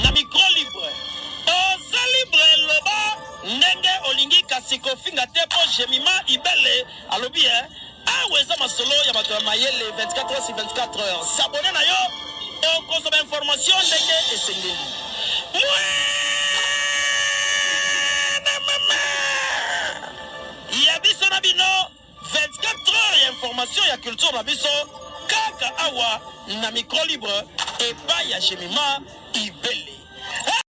[SPEAKER 2] Na micro libre oza libre loba ndenge olingi kasi kofinga te po Jemima Ibele alobi eh awa eza masolo ya bato ya mayele 24 heures sur 24 heures s'abonner na yo okozwa ba information ndenge esengeli. Mwana mama ya biso na bino 24 heures ya information ya culture na biso kaka awa na micro libre epai ya Jemima.